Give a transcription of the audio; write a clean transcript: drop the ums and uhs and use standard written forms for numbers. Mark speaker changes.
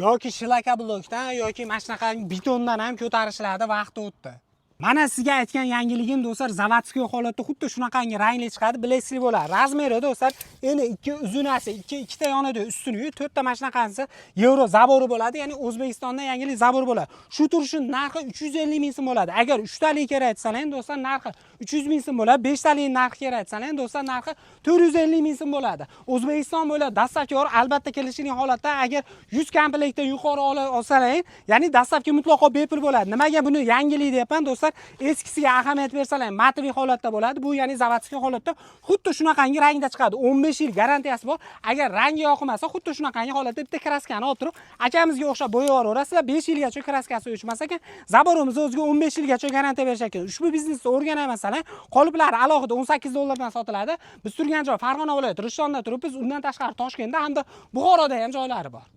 Speaker 1: Yoki shlakablokdan yoki mana shunaqa betondan ham ko'tarishlardi vaqti o'tdi. Mana sizga aytgan yangiligim, do'stlar, заводской holatda xuddi shunaqangi rangli chiqadi, bilasizlik bo'ladi. Размер i, do'stlar, endi ikki uzunasi, ikki ikkita yonida ustuni, to'rtta mana shunaqanisi yevro забор i bo'ladi, ya'ni O'zbekistonda yangilik забор bo'ladi. Shu turishning narxi 350 ming so'm bo'ladi. Agar 3 talik kerak desalar, do'stlar, narxi 300 ming so'm bo'ladi. 5 talik narxi kerak desalar, do'stlar, narxi 450 ming so'm bo'ladi. O'zbekiston bo'ylab доставка bor, albatta kelishilgan holatda agar 100 komplektdan yuqori ola olsalar, ya'ni доставка mutlaqo bepul bo'ladi. Nimaga buni yangilik deyapman, do'stlar? Eskisiga ahamiyat bersalar, матовый holatda bo'ladi. Bu ya'ni заводской holatda xuddi shunaqangi rangda chiqadi. 15 yil garantiyasi bor. Agar rangi yoqmasa, xuddi shunaqangi holatda bitta краска ni olib turib, akamizga o'xshab bo'yab yuboraverasizlar. 5 yilgacha краска si o'chmas ekan. Забор imiz o'ziga 15 yilgacha garantiya berish ekan. Ushbu biznesni o'rganaman, qoliplari alohida 18 dollardan sotiladi. Biz turgan joy Farg'ona viloyati Rishtonda turibmiz. Undan tashqari Toshkentda hamda Buxoroda ham joylari bor.